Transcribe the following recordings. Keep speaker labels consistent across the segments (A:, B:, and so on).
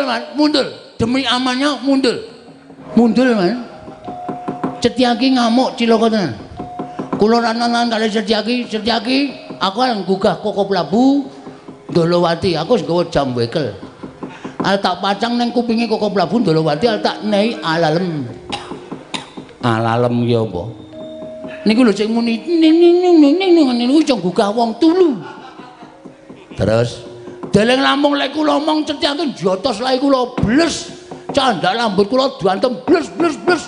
A: Man, mundur. Demi amannya mundur. Mundur, Man. Setyaki ngamuk cilaka tenan. Kula ranan kali Setyaki, Setyaki aku arep nggugah Koko Prabu Ndolowati. Aku wis nggawa jam wekel. Al tak pacang ning kupinge Koko Prabu Ndolowati, al tak nei alalem. Alalem ki apa? Niku lho sing muni ning ning ning ning ning niku iso nggugah wong tulu. Terus deleng lampung lek kula omong Setyaki njotos lae kula bles. Candhak rambut kula diantem bles bles bles.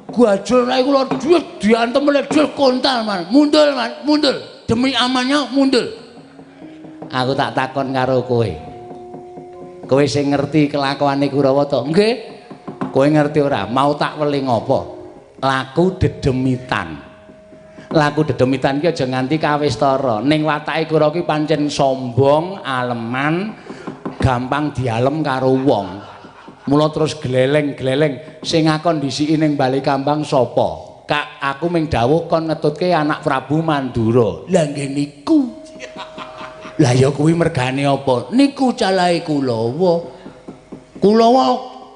A: Gajul lae kula dhuwit diantem ledul kontal, Man. Mundur, Man, mundur. Demi amannya mundur. Aku tak takon karo kowe. Kowe sing ngerti kelakuane Kurawa to? Nggih. Kowe ngerti ora? Mau tak weling apa? Laku dedemitan. Laku dedemitan ki aja nganti kawistara. Ning watake Kurawa ki pancen sombong, aleman, gampang dialem karo wong. Mula terus gleleng-gleleng sing ngakon disiki ning Bale Kambang sapa? Kak, aku ming dawuh kon ngetutke anak Prabu Mandura. Lah nggih niku. Lah ya kuwi mergane apa? Niku calahe Kulawa. Kulawa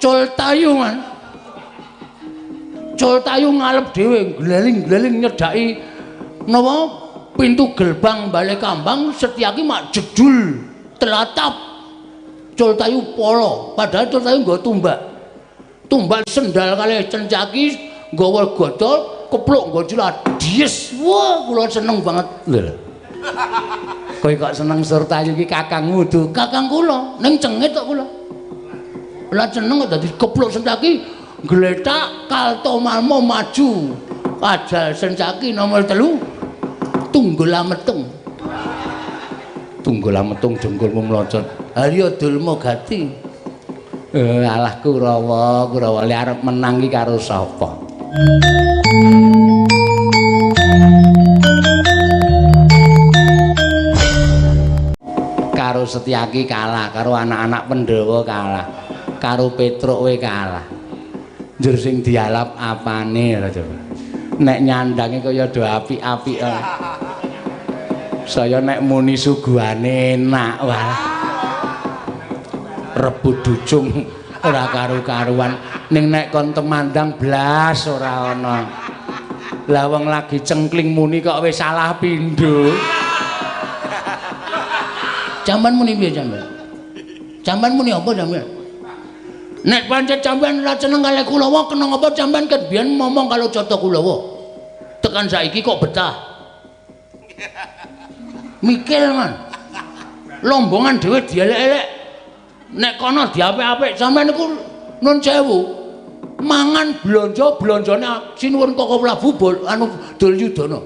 A: cul tayu, Man. Cul tayu ngalep dhewe, gleling-gleling nyedhaki napa pintu gerbang Bale Kambang. Setyaki mak jedul telatap. Cul tayu polo, padahal cul tayu nggawa tumbak. Tumbak sendal kalih Cencaki nggawa godol, kepluk nggo cilat. Dies. Wah, kula seneng banget. Lho. Kowe kok seneng Surtayu iki kakangmu du? Kakang kula, ning cengit kok kula. Lah seneng kok dadi kepluk Sencaki gletak kaltomalmo maju. Ajal Sencaki nomor 3 tunggul ametung. Tunggul ametung jengkulmu mlocot. Arya Dulma Gati. Alah Kurawa, Kurawa le arep menang iki karo sapa? Karo Setyaki kalah, karo anak-anak Pandhawa kalah, karo Petruk we kalah. Njur sing dialap apane lho coba. Nek nyandange kaya do apik-apik. Saya nek muni suguhane enak wae. Rebut ducung ora karu-karuan, ning nek kon temandang blas ora ana. Lah wong lagi cengkling muni kok wis salah pindho. Sampeyan muni piye sampeyan? Sampeyan muni apa sampeyan? Nek pancen sampeyan ora seneng kalih Kulawa, kena ngapa sampeyan ket biyen momong karo Cata Kulawa? Tekan saiki kok betah. Mikir, Man. Lombongan dhewe dielek-elek. Nek kono diapik-apik sampeyan niku nun sewu. Mangan blonjo-blonjone sinuwun Koko Prabu anu Duryudana.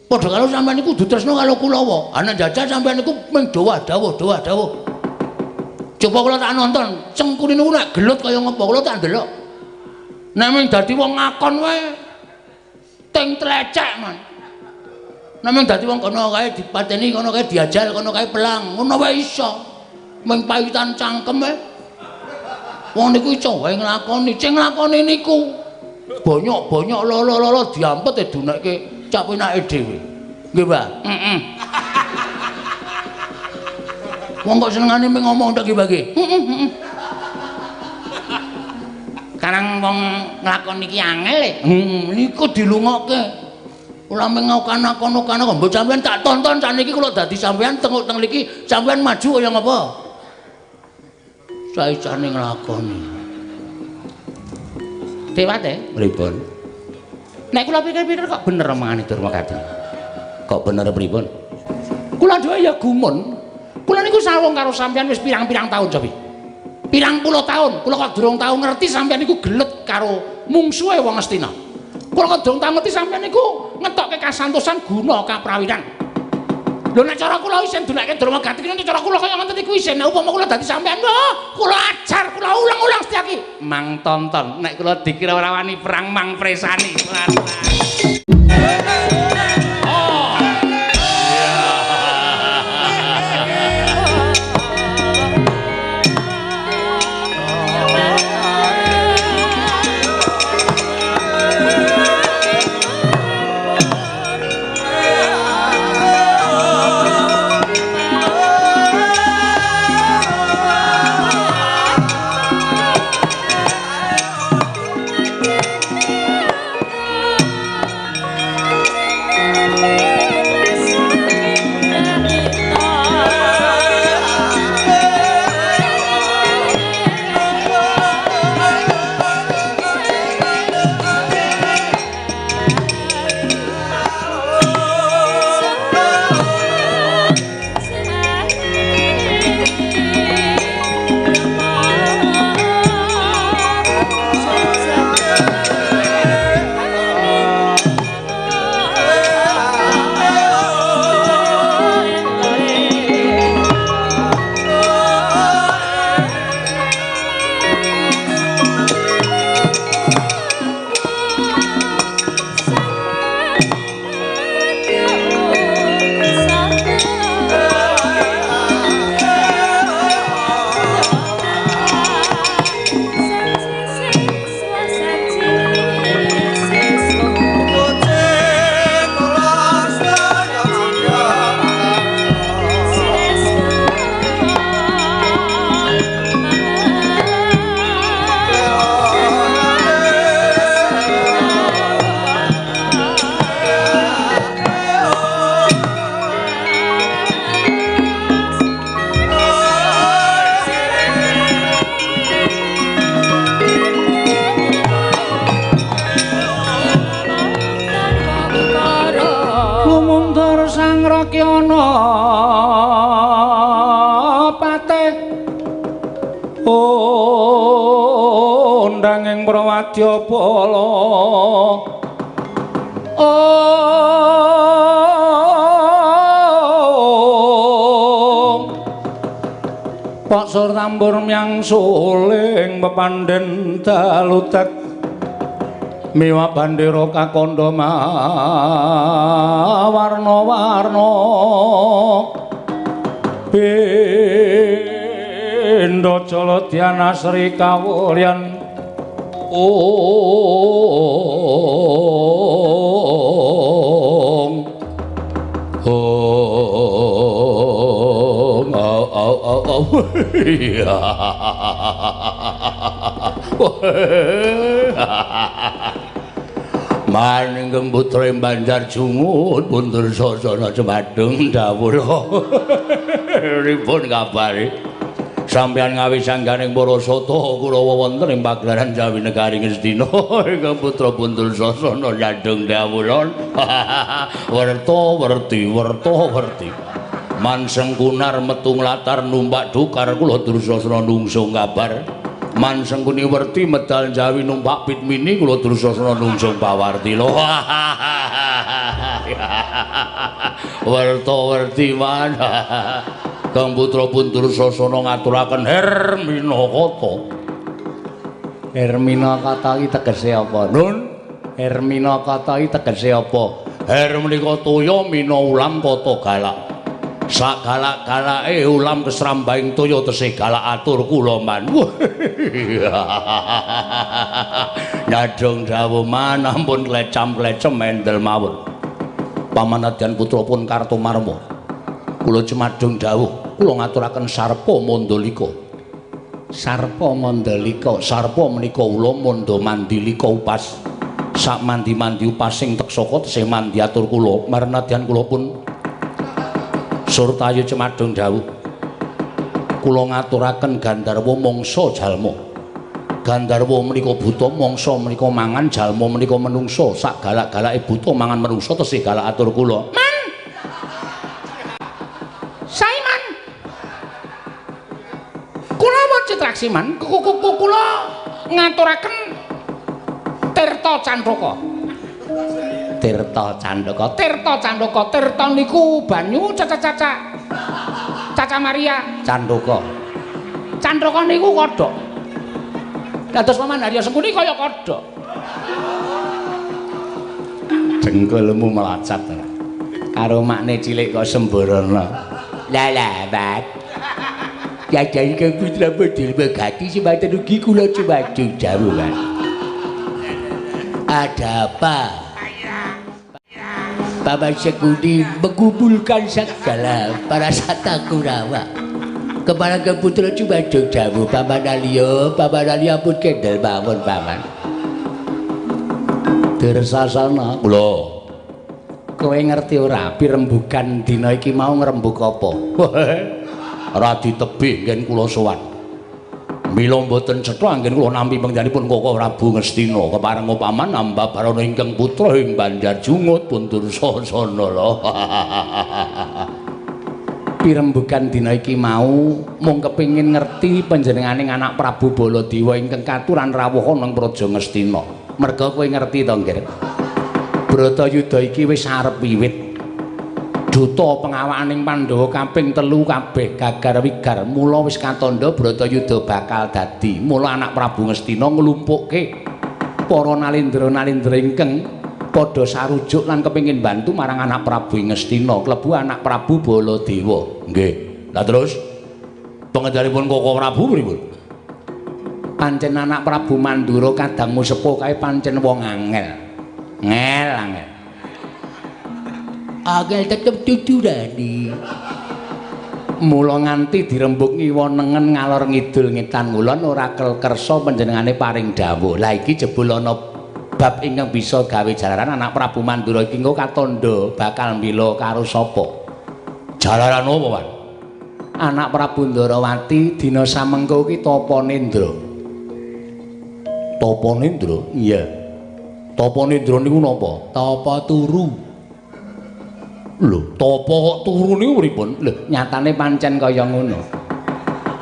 A: Padha karo sampeyan niku kudu tresna karo Kulawa. Ana jajal sampeyan niku mung dawuh dawuh dawuh. Coba kula tak nonton, Cengkuni niku nek gelut kaya ngapa kula tak ndelok. Nek mung dadi wong ngakon wae ting tlecek, Man. Nek mung dadi wong kono kae dipateni, kono kae diajal, kono kae pelang, ngono wae iso. Mung pawitan cangkem wae. Wong niku iso wae nglakoni, sing nglakoni niku bonyok-bonyok lolo-lolo diampet dunekke cap enake dhewe. Nggih, Mbah. Heeh. Wong kok senengane mung ngomong tok nggih, Mbah nggih. Heeh, heeh. Karang wong nglakoni iki angel e. Heeh, niku dilungokke. Ora mung ngakon-akon kok mbok sampean tak tonton saniki kula dadi sampean tenguk teng mriki, sampean maju kaya ngapa? Saicane nglakoni. Dewate, pripun? Nek kula pikir-pikir kok bener omongane Durmagati. Kok bener pripun? Kula dhewe ya gumun. Kula niku sawung karo sampean wis pirang-pirang taun cobi. Pirang puluh taun, kula kok durung tau ngerti sampean niku gelut karo mungsuhe wong Astina. Kula kok durung tau ngerti sampean niku ngetokke kasantosan guna kaprawiran. Lho nek cara kula isin dunekke Durmagati ki nek cara kula kaya ngoten niku isin nek upama kula dadi sampean, wah, kula ajar, kula ulang-ulang Setyaki. Mang tonton, nek kula dikira ora wani perang mang presani.
B: Ngastina ki ana patih undang ing Prawadyabala. Pak Sur tambur myang suling pepandhen dalutek miwa bandera kakandha mawarna-warna benda jaladyana Sri kawulyan. Ong ong au au au au. Maningkeng putra ing Banjar Jungut pun Dursasana Jemadung dawuh. Pripun kabare? Sampeyan ngawisangganing para sata Kurawa wonten ing pagelaran Jawi Negari Ngastina ingkang putra pun Dursasana nyandung dawuh. Werta werti werta werti. Manseng kunar metu nglatar numpak dukar kula Dursasana nungsung kabar. Mansengkuni werti medal Jawi numpak pit mini kula Dursasana nungsung pawarti lho. Werta werti man. Kang putra pun Dursasana ngaturaken Hermina kata. Hermina kata iki tegese apa? Nun, Hermina kata iki tegese apa? Her menika toya, mina ulam, kata galak. Sak galak-galake ulam kesrambahing toya tesih galak atur kula man. Nyadong dawuh man ampun klecam-klecem mendel mawon. Pamanadyan putra pun Kartomarma. Kula Jemadung dawuh, kula ngaturaken Sarpa Mandalika. Sarpa Mandalika, sarpa menika ula manda mandilika upas. Sak mandi-mandi upasing teksaka tesih mandi atur kula. Marnadyan kula pun Surtayu Jemadung dawuh, kula ngaturaken Gandharwa mangsa jalma. Gandharwa menika buta, mangsa menika mangan, jalma menika menungsa. Sak galak-galake buta mangan menungsa tesih galak atur kula. Man. Saiman. Kula Citraksi man, kula ngaturaken Tirta Candaka. Tirta Candaka, Tirta Candaka, Tirta niku banyu caca-caca. Caca Maria Candaka. Candaka niku kodhok. Dados Paman Harya Sengkuni kaya kodhok. Dengkulmu melacat. Karo makne cilik kok sembrono. Lah lah, Bat. Jajan ke putra Bodil Begati semanten ugi kula Jemadung dawuh kan. Ada apa? Paman Sengkuni mengumpulkan segala para sata Kurawa kepada ke putra Jemadung dawuh. Paman Alya, Paman Alya pun kendel mawon paman. Dursasana kula. Kowe ngerti ora pirembugan dina iki mau ngrembug apa? Ora ditebih nggen kula sowan. Mila mboten cetha anggen kula nampi pangjanipun Koko Prabu Ngastina kepareng paman ambabarana ingkang putra ing Banjar Jungut pun Dursasana lho. Pirembugan dina iki mau mung kepengin ngerti panjenenganing anak Prabu Baladewa ingkang katuran rawuh ana ing Praja Ngastina. Merga kowe ngerti to, Nggir? Bratayuda iki wis arep wiwit. Duta pengawakaning Pandhawa kaping 3 kabeh gagar wigar. Mula wis katandha Bratayuda bakal dadi. Mula anak Prabu Ngastina nglumpukke para nalendra-nalendra ingkang padha sarujuk lan kepengin bantu marang anak Prabu Ngastina, klebu anak Prabu Baladewa. Nggih. Lah terus pengendhalipun Koko Prabu pripun? Pancen anak Prabu Mandura kadangmu sepuh kae pancen wong angel. Ngel angel. Angel tetep tuturane. Mula nganti dirembug ngiwa nengen ngalor ngidul ngetan ngulon ora kersa panjenengane paring dawuh. Lah iki jebul ana bab ingkang bisa gawe jalaran anak Prabu Mandura iki engko katandha bakal mbela karo sapa? Jalaran apa, Pak? Anak Prabu Ndarawati dina samengko iki tapa nendra. Tapa nendra? Iya. Tapa nendra niku napa? Tapa turu. Lho, tapa kok turu niku pripun? Lho, nyatane pancen kaya ngono.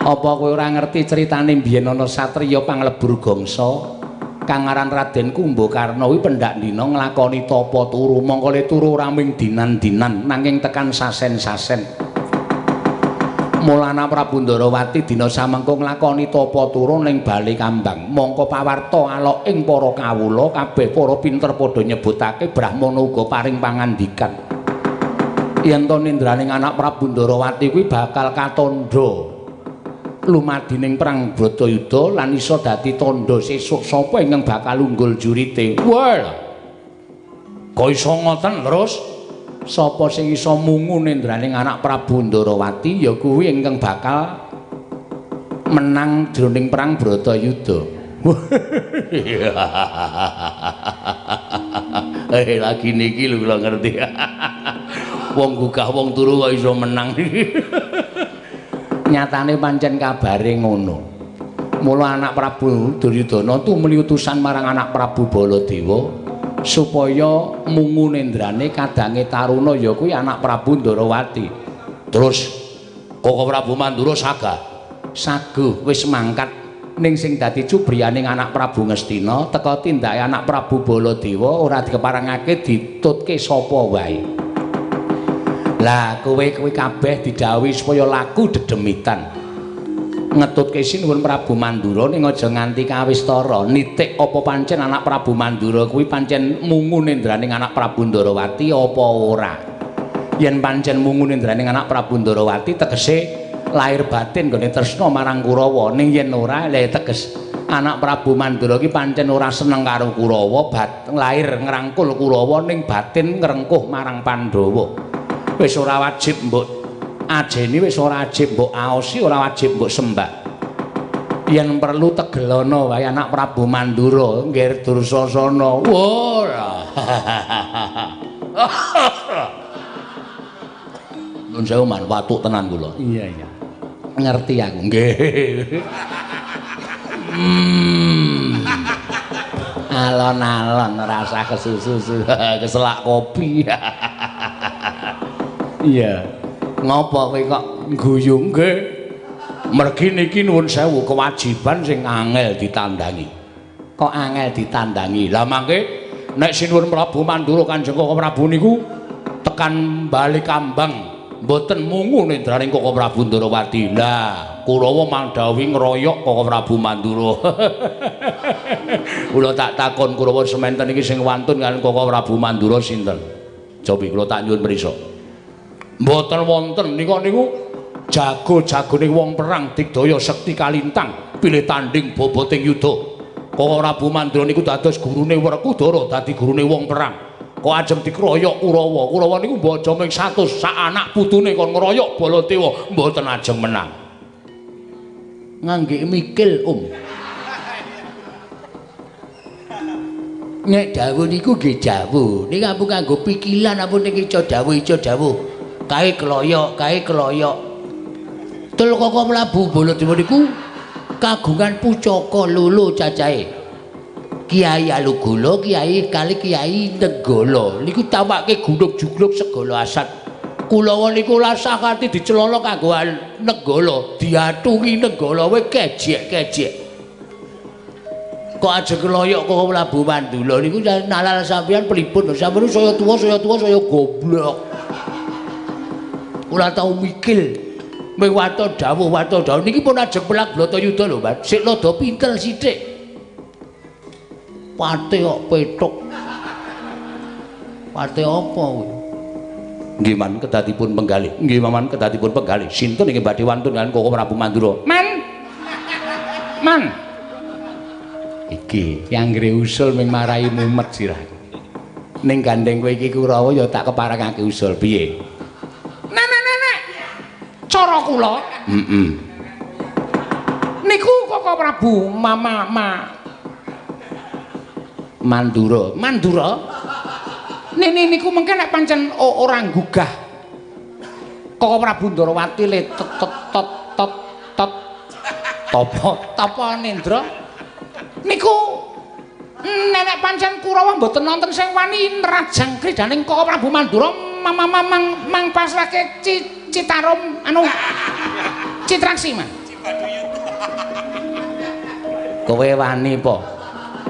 B: Apa kowe ora ngerti critane biyen ana satriya panglebur gangsa kang aran Raden Kumbakarna kuwi pendak dina nglakoni tapa turu, mongko le turu ora ming dinan-dinan nanging tekan sasen-sasen. Mulana Prabu Ndarawati dina samengko nglakoni tapa turu ning Bale Kambang. Mongko pawarta alok ing para kawula kabeh para pinter padha nyebutake brahmana uga paring pangandikan. Yen to nindraning anak Prabu Ndarawati kuwi bakal katandha lumadining perang Bratayuda lan iso dadi tandha sesuk sapa ingkang bakal unggul jurite. Wah. Kok iso ngoten terus? Sapa sing iso mungu nindraning anak Prabu Ndarawati ya kuwi ingkang bakal menang jroning perang Bratayuda. Lagi niki lho kula ngerti. Wong gugah wong turu kok iso menang. Nyatane pancen kabare ngono. Mula anak Prabu Duryudana tumuli utusan marang anak Prabu Baladewa supaya mungu nendrane kadange taruna ya kuwi anak Prabu Ndarawati. Terus Koko Prabu Mandura saga saguh wis mangkat ning sing dadi cubriyaning anak Prabu Ngastina teka tindake anak Prabu Baladewa ora dikeparengake ditutke sapa wae. Lah kowe kuwi kabeh didhawuhi supaya laku dedemitan. Ngetutke sinuwun Prabu Mandura ning aja nganti kawistara nitik apa pancen anak Prabu Mandura kuwi pancen mungu nendraning anak Prabu Ndarawati apa ora. Yen pancen mungu nendraning anak Prabu Ndarawati tegese lahir batin nggone tresna marang Kurawa, ning yen ora lha teges anak Prabu Mandura ki pancen ora seneng karo Kurawa, lahir ngrangkul Kurawa ning batin ngrengkuh marang Pandhawa. Wis ora wajib mbok ajeni, wis ora wajib mbok aosi, ora wajib mbok sembah. Yen perlu tegelono wae anak Prabu Mandura nggih Dursasana. Ora. Nuwun sewu man, watuk tenan kula. Iya, iya. Ngerti aku. Nggih. Alon-alon rasa kesusu keselak kopi. Iya. Ngopo kowe kok guyu? Nggih. Mergi niki nuwun sewu kewajiban sing angel ditandangi. Kok angel ditandangi? Lah mangke nek sinuwun Prabu Mandura Kanjeng Koko Prabu niku tekan Bale Kambang mboten mungu nendraning Koko Prabu Ndarawati. Lah Kurawa mandhawi ngroyok Koko Prabu Mandura. Kula tak takon Kurawa sementen iki sing wantun kaliyan Koko Prabu Mandura sinten? Cobi kula tak nyuwun prisa. Mboten wonten nika niku jago-jagone wong perang digdaya sekti kalintang pilih tanding boboting yuda. Koko Prabu Mandura niku dados gurune Werkudara, dadi gurune wong perang. Kok ajeng dikroyok Kurawa. Kurawa niku mbojo ming 100 sak anak putune kon ngroyok Baladewa mboten ajeng menang.
A: Ngangge mikil, Om. Nek dawuh niku nggih dawuh. Ning ampun nganggo pikilan, ampun ning ica dawuh ica dawuh. Kae kloyok, kae kloyok. Tul Koko Prabu Baladewa niku kagungan pucaka lolo cacahe. Kiai Alugala, Kiai kali Kiai Nenggala niku tawake gunung jugluk segala asat. Kulawa niku lasah kanthi dicelana kanggo Nenggala, diatungi Nenggala we kejek-kejek. Kok ajeng kloyok Koko Prabu Mandura niku nalar sampeyan pripun? Sampeyan saya tuwa, saya tuwa, saya goblok. Ora tau mikir. Ming waton dawuh, waton dawuh niki pun ajeng pelak Bratayuda lho, Mas. Sik rada pinter sithik. Pate kok pethuk. Pate apa kuwi?
B: Nggih man kedatipun penggalih. Nggih man kedatipun penggalih. Sinten ingkang badhe wantun kaliyan Koko Prabu Mandura? Man. Man. Iki anggere usul ming marai mumet sirah. Ning gandeng kowe iki Kurawa ya tak keparengake usul piye?
C: Nenek-nenek. Cara kula.
B: Heeh.
C: Niku Koko Prabu Mama Ma
B: Mandura.
C: Mandura. Nini niku mengke nek pancen ora nggugah Koko Prabu Ndarawati le tet tet tet tet tet
B: tapa
C: tapa nendra niku nenek pancen Kurawa mboten nonton sing wani nrajang kridaning Koko Prabu Mandura mamang mang pasrahke Citarum anu Citraksi man.
B: Kowe wani po?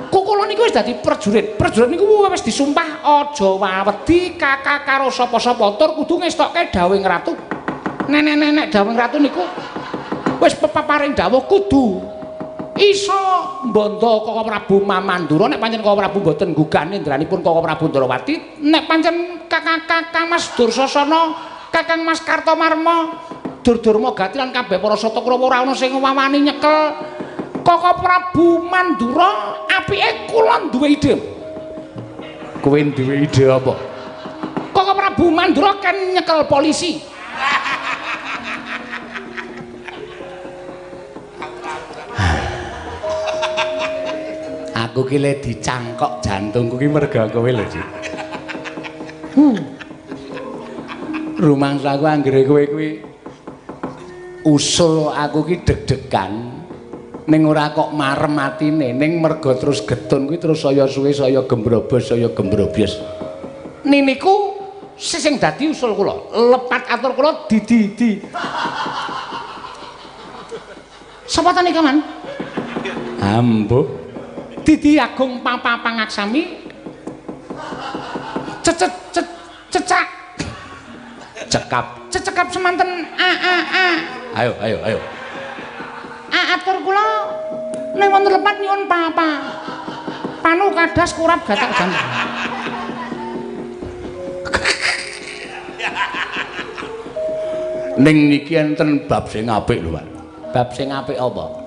C: Kula niku wis dadi prajurit. Prajurit niku wis disumpah aja wawedi kakak karo sapa-sapa tur kudu ngestokke dawuhing ratu. Nenek-nenek dawuhing ratu niku wis pepaparing dawuh kudu iso mbandha Kaka Prabu Mamandura. Nek pancen Kaka Prabu mboten nggugah nendranipun Kaka Prabu Ndrawati, nek pancen Kakang Mas Dursasana, Kakang Mas Kartomarma, Durdurma Gati lan kabeh para Satakrawa ora ana sing wawani nyekel Kaka Prabu Mandura, apike kula duwe ide.
B: Kowe duwe ide apa?
C: Kaka Prabu Mandura kan nyekel polisi.
B: Aku ki le dicangkok jantungku ki merga kowe lho, Cik. Rumangsaku anggere kowe kuwi usul aku ki deg-degan ning ora kok marem atine, ning merga terus getun kuwi terus saya suwe saya gembrobos saya gembrobyos.
C: Niniku sing dadi usul kula, lepat atur kula di. Sapa ta nika, Man?
B: Ambuh.
C: Didi Agung Papa Pangaksami cecak
B: cekap
C: cecekap semanten a a a.
B: Ayo ayo ayo.
C: A atur kula ning wonten lepat nyuwun papa. Panu kadas kurap gatak jantung.
B: Ning niki enten bab sing apik lho, Pak.
A: Bab sing apik apa?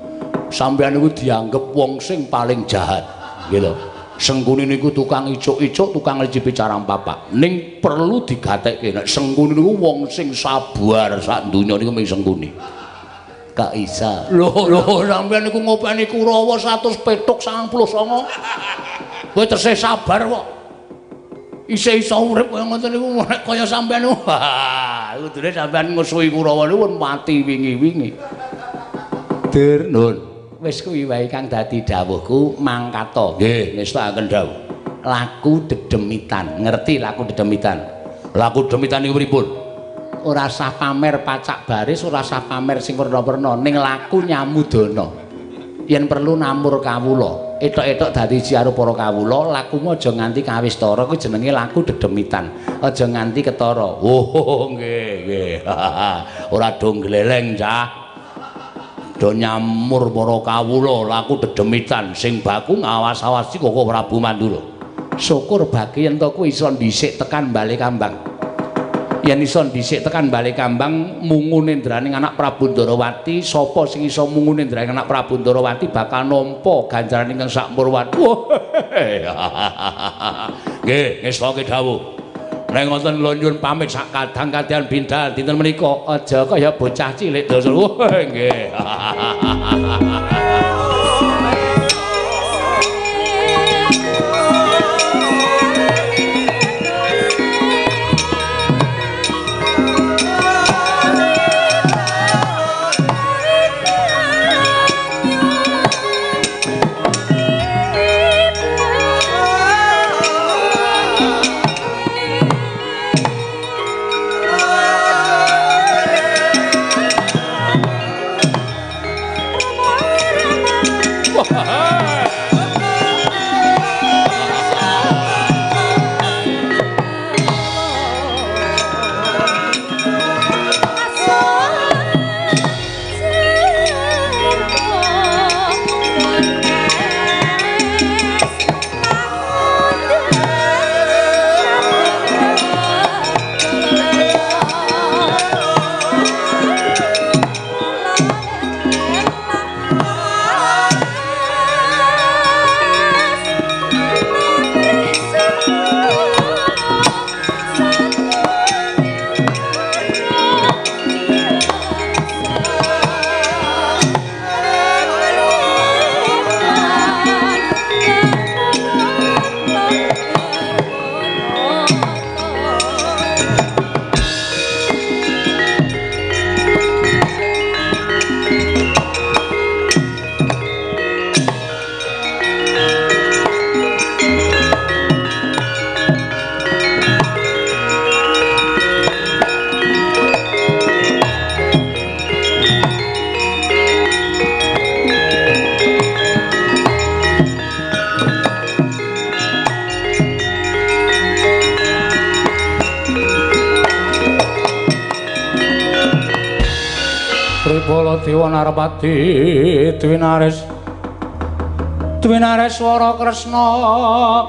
B: Sampeyan niku dianggep wong sing paling jahat, nggih lho. Sengkuni niku tukang icuk-icuk, tukang lecipi carang papak. Ning perlu digatekke nek Sengkuni niku wong sing sabar sak donya niku mung Sengkuni.
A: Kok isa?
B: Lho, lho sampeyan niku ngopeni Kurawa 179. Kowe tesih sabar kok. Isih iso urip kaya ngoten niku nek kaya sampeyan niku. Wah, kudune sampeyan ngusuhi Kurawa niku pun mati wingi-wingi. Dur, nun.
A: Wis kuwi wae kang dadi dawuhku mangkata.
B: Nggih, ngestakaken dawuh.
A: Laku dedemitan. Ngerti laku dedemitan?
B: Laku dedemitan niku pripun?
A: Ora sah pamer pacak baris, ora sah pamer sing werna-werna, ning laku nyamudana. Yen perlu namur kawula, etok-etok dadi siji karo para kawula, lakumu aja nganti kawistara, kuwi jenenge laku dedemitan. Aja nganti ketara.
B: Oh, nggih, nggih. Ora do gleleng, cah. Do nyamur para kawula, laku dedemitan sing baku ngawas-awasi Kaka Prabu Mandura.
A: Syukur bagi yen to kuwi iso dhisik tekan Bale Kambang. Yen iso dhisik tekan Bale Kambang mungu nendraning anak Prabu Ndrawati, sapa sing iso mungu nendraning anak Prabu Ndrawati bakal nampa ganjaran ingkang sakmurwan.
B: Nggih, ngestake dawuh. Nek ngoten kula nyuwun pamit sak kadang kadian bindal dinten menika
A: aja kaya bocah cilik
B: dosa. Nggih. Baladewa Narpati Dwinares Dwinareswara Kresna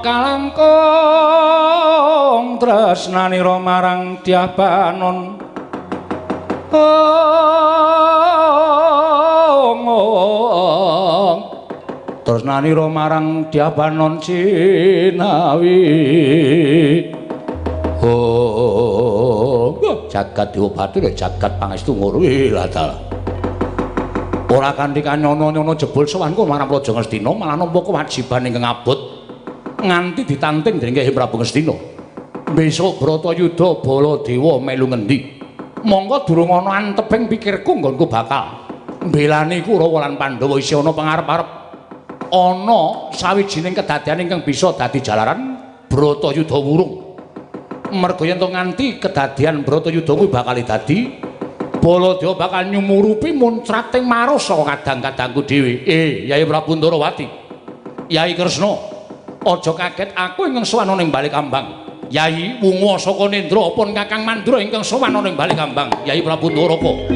B: kalangkung tresnanira marang Dyah Banon. Ong tresnanira marang Dyah Banon cinawi. Oh, jagat Dewa Bathara jagat pangestu ngono lha ta. Ora kanthi kanyono-nyono jebul sowanku marang Praja Ngastina malah nampa kewajiban ingkang abot nganti ditanting dening Kyai Prabu Ngastina. Besok Bratayuda Baladewa melu ngendi? Mongko durung ana anteping pikirku nggonku bakal mbelani Kurawa lan Pandhawa isih ana pangarep-arep. Ana sawijining kedadean ingkang bisa dadi jalaran Bratayuda wurung. Merga yen to nganti kedadian Bratayuda kuwi bakal dadi Baladewa bakal nyumurupi muncrating maros saka kadang-kadangku dhewe. Yai Prabu Ndarawati, Yai Kresna, aja kaget aku ingkang sowan ana ing Bale Kambang. Yai wungu saka Nendra pun Kakang Mandura ingkang sowan ana ing Bale Kambang. Yai Prabu Ndaraka.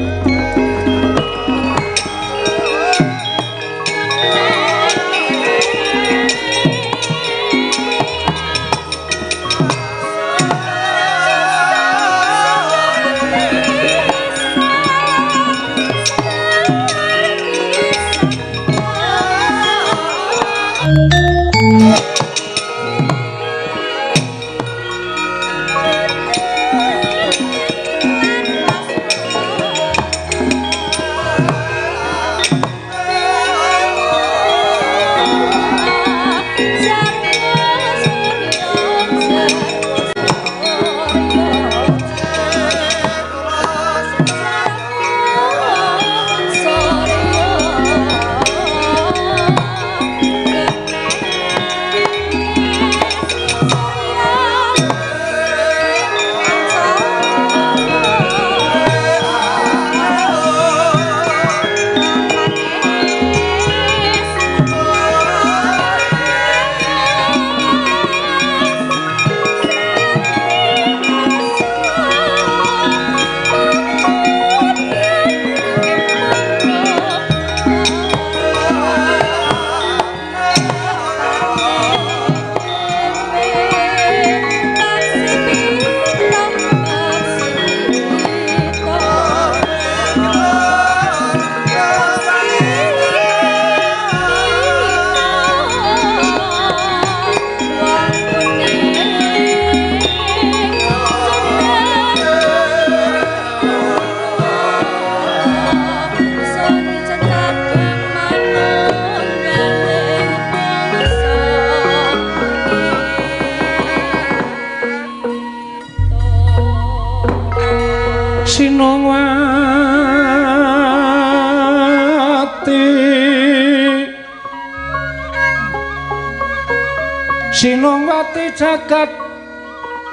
B: Sinongwati jagat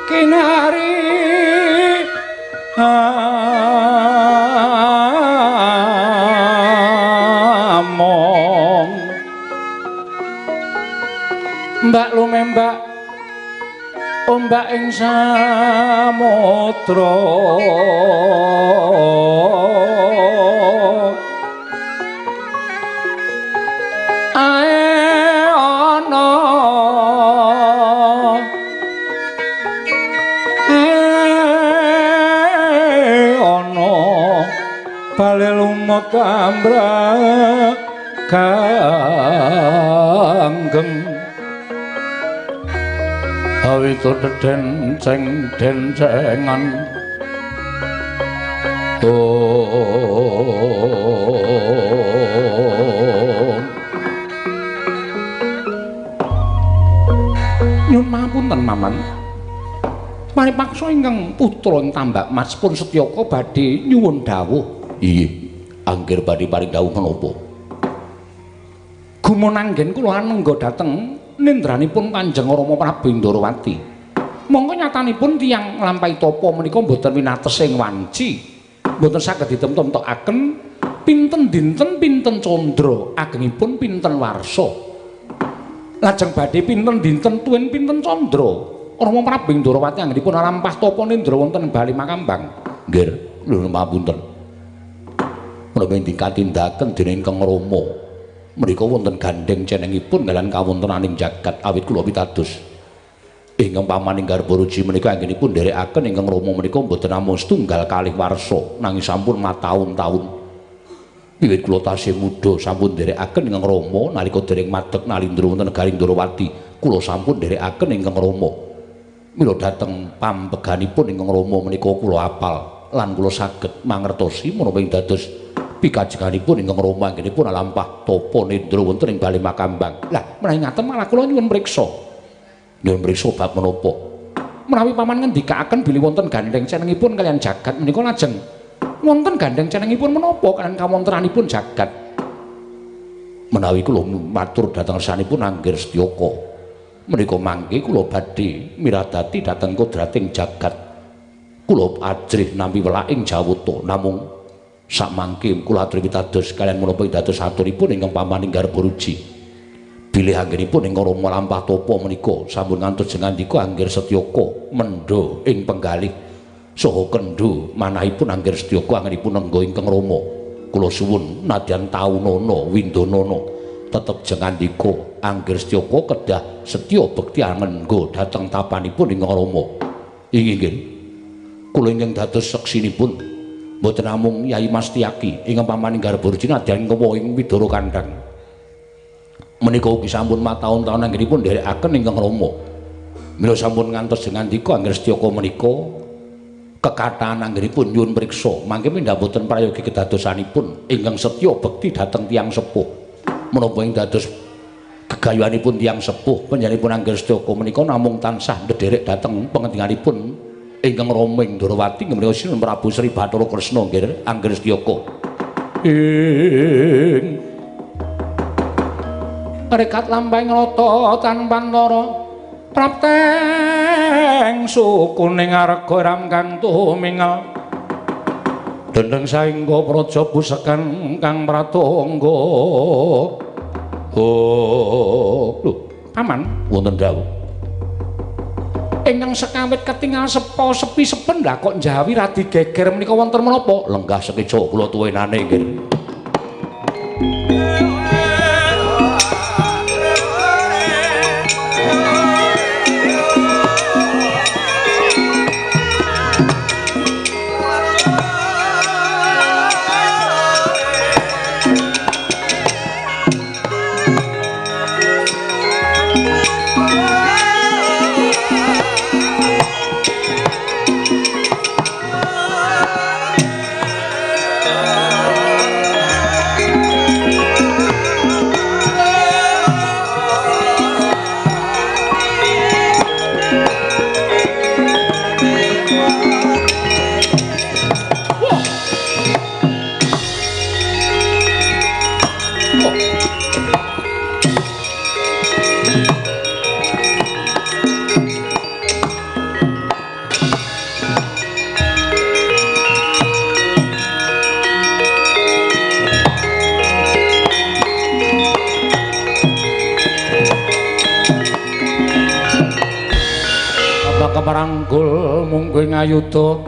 B: kinari among mbak lumembak ombak ing samudra ae ana bale lumut ambrek ganggeng awito deden ceng dencengan Nyun mapunten Maman. Paripaksa ingkang putra ing Tambak Mas pun Setyaka badhe nyuwun dawuh. Inggih, angger badhe paring dawuh menapa? Gumun anggen kula anengga dhateng nendranipun Kanjeng Rama Prabu Ndarawati. Mongko nyatanipun tiyang nglampahi tapa menika mboten winates ing wanci. Mboten saged ditemtokaken pinten dinten pinten candra, agengipun pinten warsa. Lajeng badhe pinten dinten tuwin pinten candra. Rama Prabu Ndarawati anggenipun lampah tapa nendra wonten Bali Makambang. Nggih, lho mapunten. Menapa ing katindaken dening Ingkang Rama menika wonten gandheng cenengipun kaliyan kawontenaning jagat awit kula pitados. Ingkang pamaning Garbaruji menika anggenipun nderekaken ingkang Rama menika mboten namung setunggal kalih warsa nanging sampun mataun-taun. Wiwit kula tasih muda sampun nderekaken ingkang Rama nalika dereng madeg nalindra wonten negari Ndrawati, kula sampun nderekaken ingkang Rama. Mila dhateng pambeganipun ingkang Rama menika kula apal lan kula saged mangertosi menapa ing dados pikajenganipun ingkang Rama anggenipun lampah tapa nendra wonten ing Bale Makambang. Lah menawi ngaten malah kula nyuwun priksa. Nyuwun priksa bab menapa?
C: Menawi paman ngendikaaken bilih wonten gandheng cenengipun kaliyan jagat menika lajeng wonten gandheng cenengipun menapa kaliyan kawontenanipun jagat?
B: Menawi kula matur dhateng ngersanipun Angger Setyaka menika mangke kula badhe miradati dhateng kodrating jagat. Kula ajrih nampi welaking jawata namung sakmangke kula aturi pitados kaliyan menapa dados aturipun ingkang pamaning Garbaruji. Bilih anggenipun ingkang Rama lampah tapa menika sampun ngantos jengandika Angger Setyaka mendha ing penggalih saha kendho manahipun Angger Setyaka anggenipun nengga ingkang Rama. Kula suwun nadyan taunana windanana tetep jengandika Angger Setyaka kedah setya bekti angengga dhateng tapanipun ingkang Rama. Inggih nggih. Kula ingkang dados seksinipun mboten namung Yai Mastyaki ingkang pamaning Garbaruji nadyan kewa ing Widara Kandhang. Menika ugi sampun mataun-taun anggenipun nderekaken ingkang Rama. Mila sampun ngantos jengandika Angger Setyaka menika kekathahan anggenipun nyuwun priksa mangke pindha boten prayogi kedadosanipun ingkang setya bekti dhateng tiyang sepuh. Menapa ing dados gegayuhanipun tiyang sepuh panjenenganipun Angger Setyaka menika namung tansah ndederek dhateng pengendinganipun ingkang Rama ing Ndrawati menika Sinun Prabu Sri Bathara Kresna nggih Angger Setyaka.
C: Ing rekat lampahing rata tanpantara prapteng sukuning arga ram kang tumingel dendeng saengga praja pusekan kang pratangga.
B: Oh lho
C: paman
B: wonten dawuh
C: ingkang sekawit ketingal sepo sepi sepen lah kok njawi radi geger menika wonten menapa?
B: Lenggah sekeca kula tuwenane nggih.
C: Keparanggul mungguh ngayuda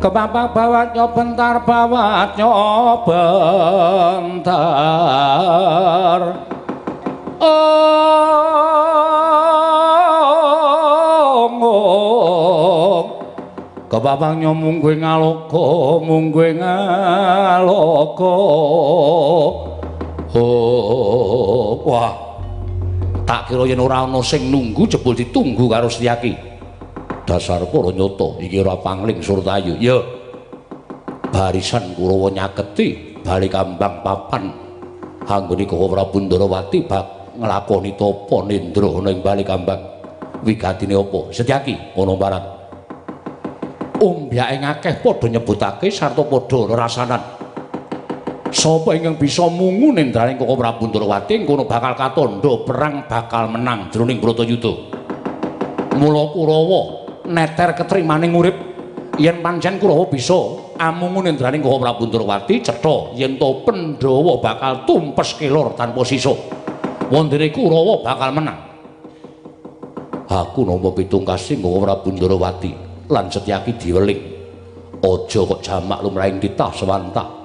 C: kepapak bawat nyobentar bawat nyobentar ong kepapak nyomungguh ngaloka mungguh ngaloka.
B: Oh wah, tak kira yen ora ana sing nunggu jebul ditunggu karo Setyaki. Dasar para nyata iki ora pangling Surtayu. Ya. Barisan Kurawa nyaketi Bale Kambang papan anggone Koko Prabu Ndrawati bak nglakoni tapa nendra ana ing Bale Kambang. Wigatine apa? Setyaki ana marang. Ombyake akeh padha nyebutake sarta padha rasanan. Sapa ingkang bisa mungu nendraning Koko Prabu Ndrawati kono bakal katandha perang bakal menang jroning Bratayuda. Mula Kurawa neter ketrimaning urip yen pancen Kurawa bisa amungu nendraning Koko Prabu Ndrawati cetha yen to Pandhawa bakal tumpes kelor tanpa sisa. Wondene Kurawa bakal menang. Aku nampa pitungkasing Koko Prabu Ndrawati lan Setyaki diweling. Aja kok jamak lumrahing titah sewantah.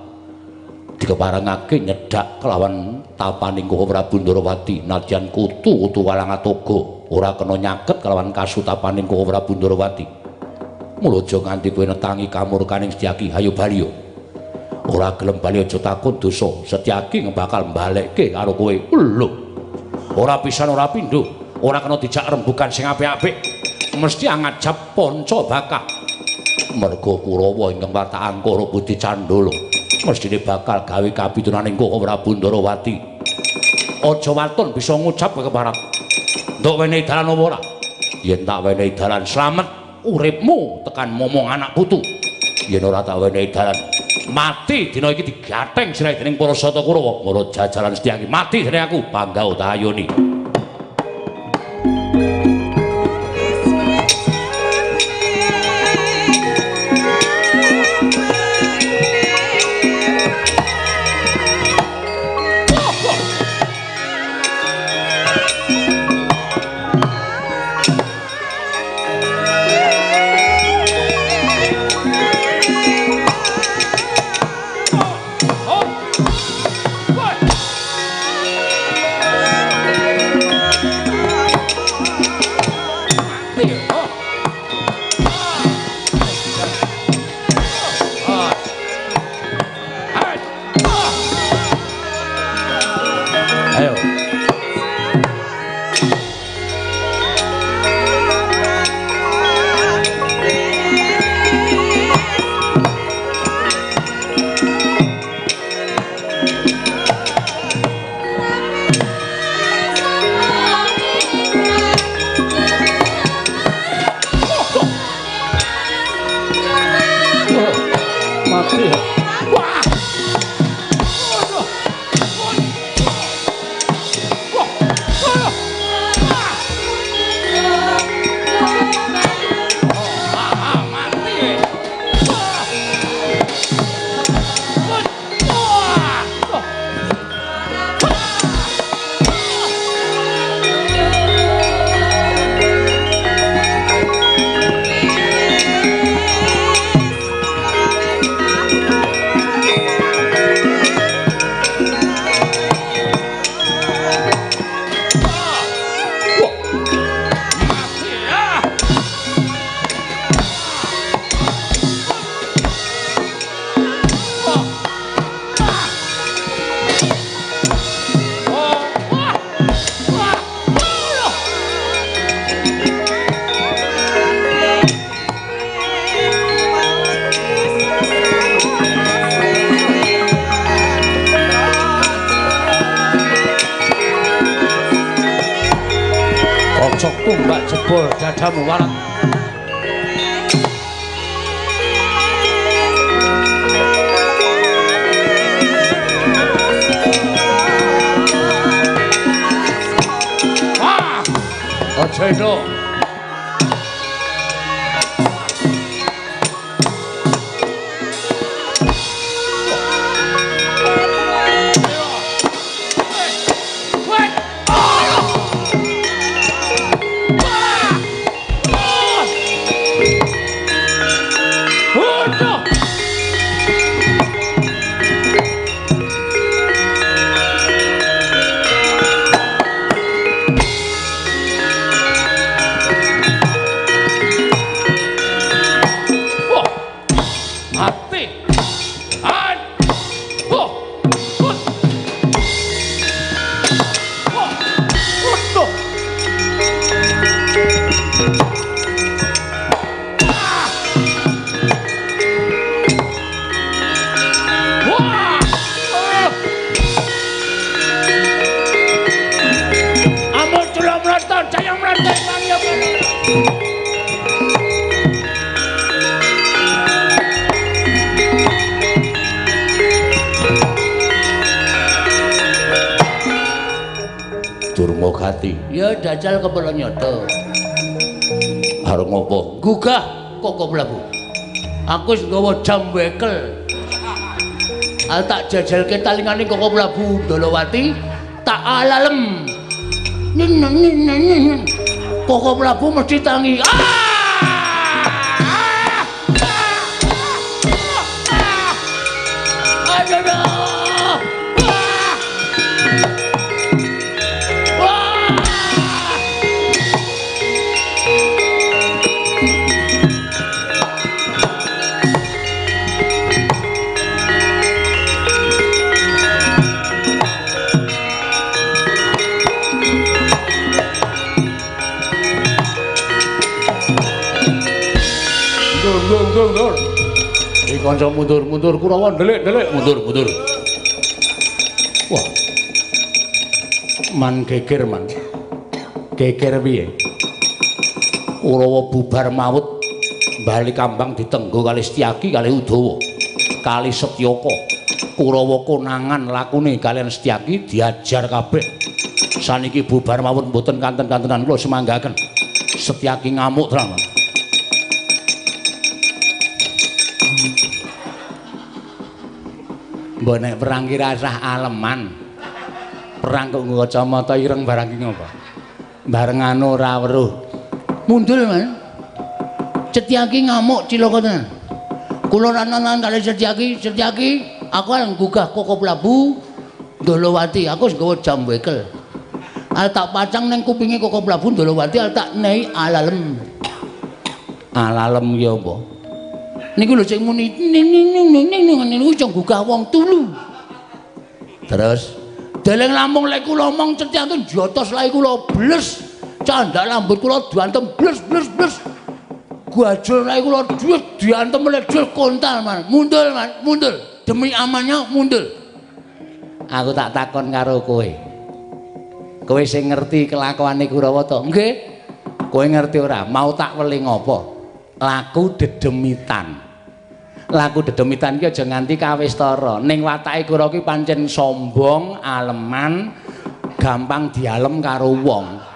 A: Dikeparengake nyedhak kelawan tapaning Koko Prabu Ndorowati nadyan kutu-kutu Walangatoga ora kena nyaket kelawan kasutapaning Koko Prabu Ndorowati. Mula aja nganti kowe netangi kamurkaning Setyaki, hayo bali yo. Ora gelem bali aja takon dosa, Setyaki bakal mbalekke karo kowe. Lho. Ora pisan ora pindho, ora kena dijak rembugan sing apik-apik. Mesti ngajap panca bakah. Merga Kurawa ingkang watak angkara budi candala mestine bakal gawe kapitunaning Koko Prabu Ndorowati. Aja waton bisa ngucap keparap. Nduk wenehi dalan apa ora? Yen tak wenehi dalan slamet uripmu tekan momong anak putu. Yen ora tak wenehi dalan mati dina iki digatheng sirahe dening para Sata Kurawa. Mara jajalan Setyaki mati dening aku bangga utayoni. Tumbak jebol dadamu warat. Wah, aja itu.
B: Ya dajal kepala nyoto.
A: Arep ngopo?
B: Gugah Koko Prabu. Aku wis nggawa jam wekel. Al tak jajalke talingane Koko Prabu Ndolowati, tak alalem. Nyen. Koko Prabu mesti tangi. Aduh. mundur, mundur. Iki kanca mundur, mundur Kurawa ndelik, ndelik, mundur, mundur. Wah. Man geger man. Geger piye? Kurawa bubar mawut Bali Kambang ditenggo kali Setyaki kali Udawa kali Setyaka. Kurawa konangan lakune kalian Setyaki diajar kabeh. Saniki bubar mawut mboten kanten-kantenan kula semanggaken. Setyaki ngamuk tenan. Mbok nek perang ki rasah aleman. Perang kok nggo kacamata ireng barang ki ngopo? Barengane ora weruh.
A: Mundur, Man. Setyaki ngamuk cilaka tenan. Kula ranan kali Setyaki, Setyaki, aku arep nggugah Koko Prabu Ndolowati, aku wis nggawa jam wekel. Al tak pacang ning kupinge Koko Prabu Ndolowati, al tak nei alalem.
B: Alalem ki apa?
A: Niku lho sing muni ning ning ning ning ning niku iso nggugah wong tulu.
B: Terus
A: deleng lampung lek kula omong Setyaki njotos lae kula bles. Candhak rambut kula diantem bles bles bles. Gajul lae kula dhuwit diantem ledul kontal man. Mundur man, mundur. Demi amannya mundur.
B: Aku tak takon karo kowe. Kowe sing ngerti kelakuane Kurawa to? Nggih. Kowe ngerti ora? Mau tak weling apa? Laku dedemitan. Laku dedemitan ki aja nganti kawistara. Ning watake Kurawa ki pancen sombong, aleman, gampang dialem karo wong.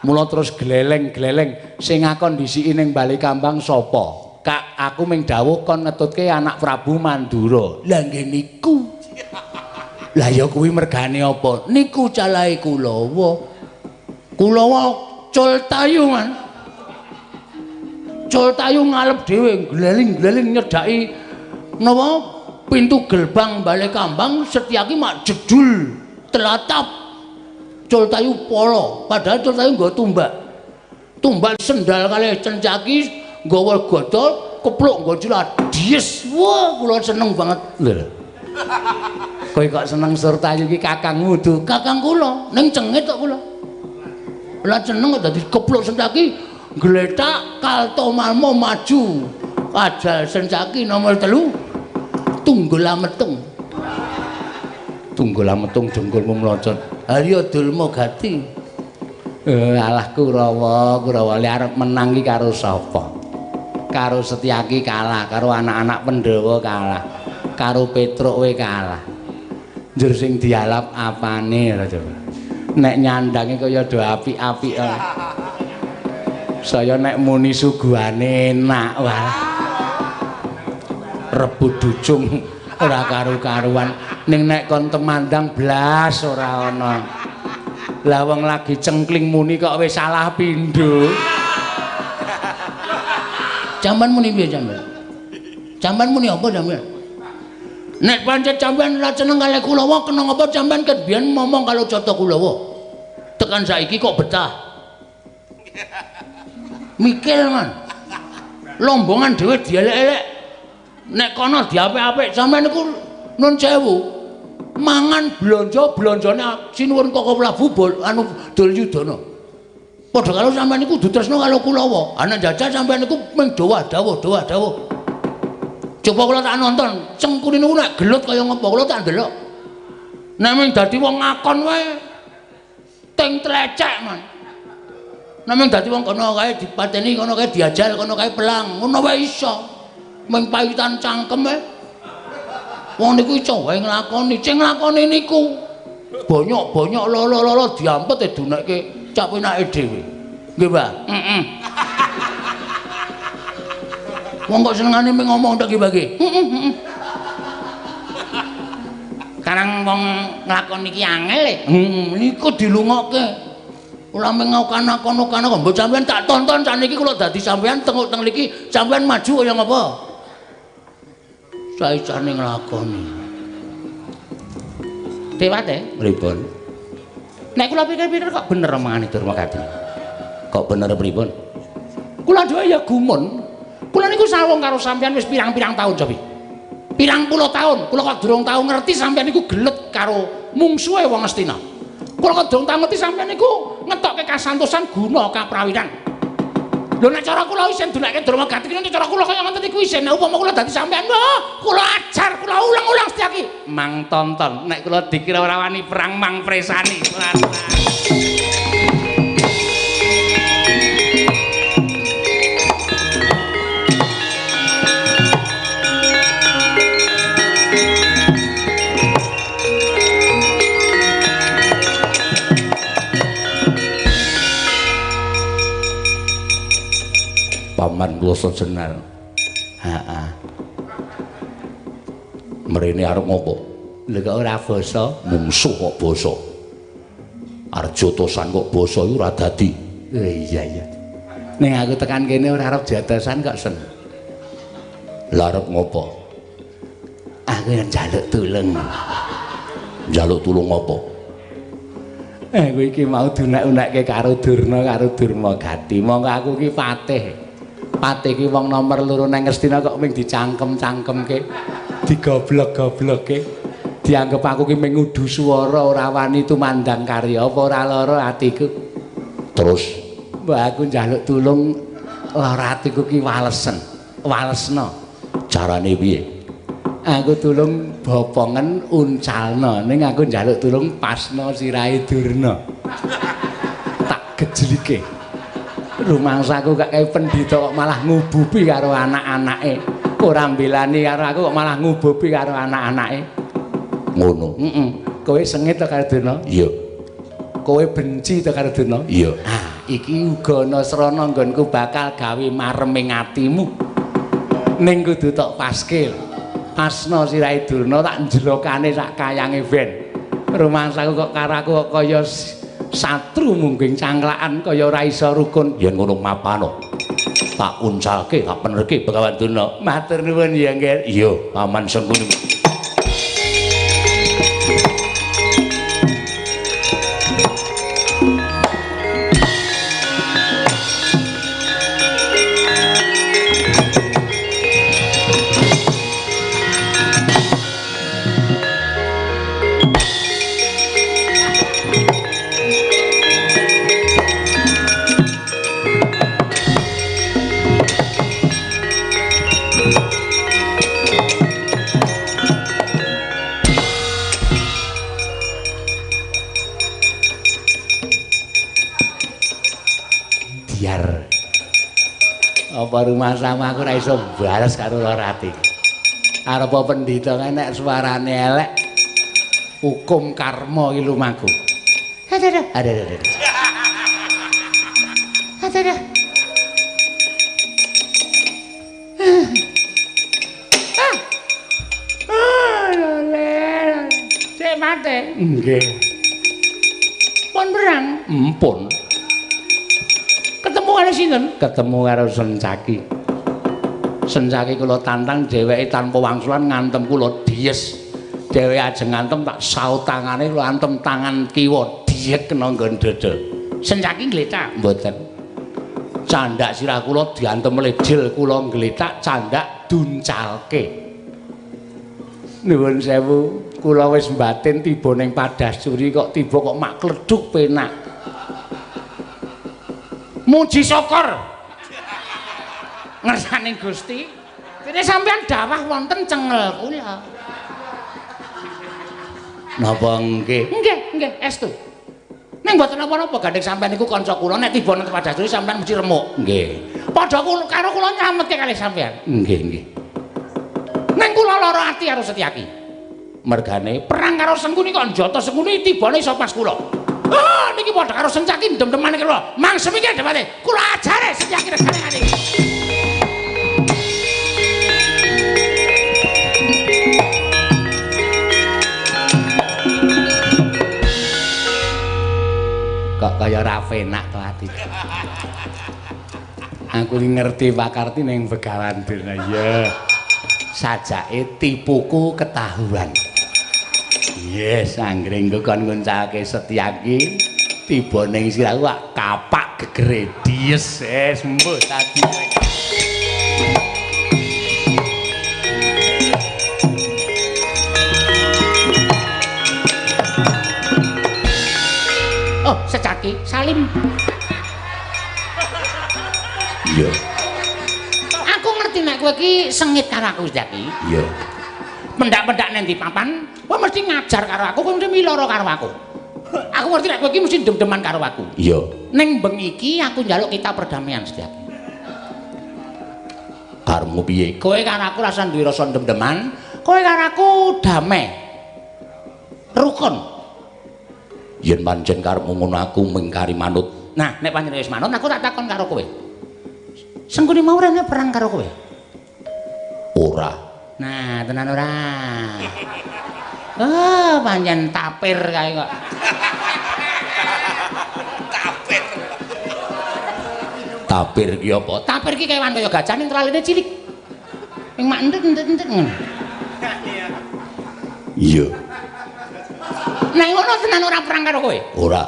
B: Mula terus gleleng-gleleng sing ngakon disiki ning Bali Kambang sapa? Kak, aku ming dawuh kon ngetutke anak Prabu Mandura.
A: Lah nggih niku.
B: Lah ya kuwi mergane apa?
A: Niku calahe Kulawa. Kulawa cul tayu, Man. Cul tayu ngalep dhewe, gleling-gleling nyedhaki napa pintu gerbang Bale Kambang, Setyaki mak jedul telatap. Cul tayu polo, padahal cul tayu nggawa tumbak. Tumbak sendal kalih Setyaki nggawa godol, kepluk nggo celah dies. Wah, kula seneng banget.
B: Lho. Kowe kok seneng Surtayu iki kakangmu du?
A: Kakang kula, ning cengit kok kula. Lah seneng kok dadi kepluk Setyaki gletak kalto malmo maju. Ajal Setyaki nomor 3 tunggul ametung.
B: Tunggul ametung dengkulmu mlocot.
A: Arya Dulma Gati.
B: Alah Kurawa, Kurawa le arep menang iki karo sapa? Karo Setyaki kalah, karo anak-anak Pandhawa kalah, karo Petruk we kalah. Njur sing dialap apane lho coba. Nek nyandange kaya do apik-apik. Saya nek muni suguhane enak wah. Rebut ducung ora karu-karuan. Ning nek kon temandang blas ora ana. Lah wong lagi cengkling muni kok wis salah pindho.
A: Jamban muni piye jamban? Jamban muni apa jamban? Nek pancen jamban ora seneng kalih Kulawa kena ngapa jamban ket biyen momong karo Cata Kulawa. Tekan saiki kok betah. Mikir man. Lombongan dhewe dielek-elek. Nek kono diapik-apik sampean niku nun sewu. Mangan blonjo-blonjone sinuwun Koko Prabu anu Duryudana. Padha karo sampean niku kudu tresna karo Kulawa. Ana jajal sampean niku mung dawah-dawuh, dawah-dawuh. Coba kula tak nonton, cengkuri niku nek gelut kaya ngapa kula tak ndelok. Nek mung dadi wong ngakon wae ting tlecek man. Nek mung dadi wong kono kae dipateni, kono kae diajal, kono kae pelang, ngono wae iso. Mung pahitan cangkem wae. Wong niku iso wae nglakoni, sing nglakoni niku bonyok-bonyok lolo-lolo diampet e dunekke cak penake dhewe. Nggih, Mbah. Heeh. Wong kok senengane mung ngomong tok iki, Mbah iki. Heeh, heeh.
C: Karang wong nglakoni iki angel e.
A: Heeh, niku dilungokke. Ora mung ngokan-ngokan kok mbok sampean tak tonton saniki kula dadi sampean tenguk teng mriki sampean maju kaya ngapa? Saicane nglakoni.
C: Dewate
B: pripun?
C: Nek kula pikir-pikir kok bener omongane Durmagati.
B: Kok bener pripun?
C: Kula dhewe ya gumun. Kula niku sawung karo sampean wis pirang-pirang taun cobi. Pirang puluh taun, kula kok durung tau ngerti sampean niku gelut karo mungsuhe wong Astina. Kula kok durung tau ngerti sampean niku ngetokke kasantosan guna kaprawiran. Lho nek cara kula isin dunekke Durmagati ki nek cara kula kaya ngoten iku isin. Nek upama kula dadi sampean, wah, kula ajar, kula ulang-ulang Setyaki.
B: Mang tonton, nek kula dikira ora wani perang mang presani. Paman kula sejenar. Heeh. Mrene arep ngopo?
A: Lho kok ora basa?
B: Mungsuh kok basa. Arjotosan kok basa iku ora dadi.
A: Iya iya. Ning aku tekan kene ora arep jotosan kok sen.
B: Lah arep ngopo?
A: Aku njaluk tulung.
B: Njaluk tulung apa?
A: Aku iki mau dunek-unekke karo Durna karo Durmagati. Monggo aku iki patih. Patih iki wong nomor loro nang Ngastina kok ming dicangkem-cangkemke, digoblok-goblokke. Dianggep aku ki ming ngudu swara ora wani tumandang karya apa ora lara atiku.
B: Terus
A: mbok aku njaluk tulung lara atiku ki walesen, walesna.
B: Carane piye?
A: Aku tulung bopongen uncalna, ning aku njaluk tulung pasna sirahe Durna. Tak gejlike. Rumangsaku kok kaya pendhita kok malah ngububi karo anak-anake. Ora mbelani karo aku kok malah ngububi karo anak-anake.
B: Ngono.
A: Heeh. Kowe sengit to karo Durna?
B: Iya.
A: Kowe benci to karo Durna?
B: Iya.
A: Ah, iki uga ana srana nggonku bakal gawe mareming atimu. Ning kudu tok paske. Pasna sirahe Durna tak njelokane sak kayange ben. Rumangsaku kok karo aku kok kaya satru mungging cangklakan kaya ora iso rukun.
B: Yen ngono mapano. Tak uncalke, tak penerke Begawan Durna.
A: Matur nuwun ya, Nggih.
B: Iya, Paman Sengkuni.
A: Apa rumah sama aku ora iso bales karo lara ati. Arep pendhita nek suarane elek hukum karma iki lumaku. Aduh aduh. Aduh.
C: Ah. Ah, cek mate.
A: Nggih.
C: Pun perang?
A: Empun.
C: Ketemu karo sinten?
A: Ketemu karo Sencaki. Sencaki kula tantang dheweke tanpa wangsulan ngantem kula dies. Dheweke ajeng ngantem tak saut tangane kula antem tangan kiwa diyek kena nggon dada.
C: Sencaki ngletak?
A: Mboten. Candak sirah kula diantem lejel kula ngletak candak duncalke. Nuwun sewu, kula wis mbatin tiba ning Padascuri kok tiba kok mak kledhuk penak.
C: Muji syukur ngersane Gusti. Dene sampean dawah wonten cengel kula.
A: Napa nggih?
C: Nggih, nggih, estu. Ning mboten napa-napa gandeng sampean niku kanca kula nek tiba nang Padascuri sampean mesti remuk.
A: Nggih.
C: Padha kula karo kula nyametke kalih sampean.
A: Nggih, nggih.
C: Ning kula lara ati karo Setyaki.
A: Mergane
C: perang karo Sengkuni kok njata Sengkuni tibane iso pas kula. Ah, niki padha karo Sencaki ndem-ndemane kula. Mang semiki dheweke. Kula ajare Setyaki regane ngene.
A: Kok kaya ora penak to ati. Aku ngerti pakarti ning Begawan Durna. Ya. Sajake tipuku ketahuan. Yes, anggere engko kon nguncalke Setyaki tiba ning sirahku kapak gegere dies. Wis mbuh tadi.
C: Oh, Secaki, Salim.
B: Iya.
C: Aku ngerti nek kowe iki sengit karo aku Setyaki.
B: Iya.
C: Mendak-mendak nang ndi papan, kowe mesti ngajar karo aku, kowe mesti miloro karo aku. Aku ngerti nek kowe iki mesti dem-deman karo aku.
B: Iya.
C: Ning bengi iki aku njaluk kita perdamaian Setyaki.
B: Karepmu piye?
C: Kowe karo aku rasa duwe rasa dem-deman, kowe karo aku damai. Rukun.
B: Yen pancen karepmu ngono aku mengkari manut.
C: Nah, nek pancen wis manut aku tak takon karo kowe. Sengkuni mau rene perang karo kowe?
B: Ora.
C: Nah, tenan ora. Ah, pancen tapir kae kok.
B: Tapir. Tapir ki apa?
C: Tapir ki kewan kaya gajah ning traline cilik. Ning mak entet-entet ngono.
B: Iya.
C: Nek ngono tenan ora perang karo kowe?
B: Ora.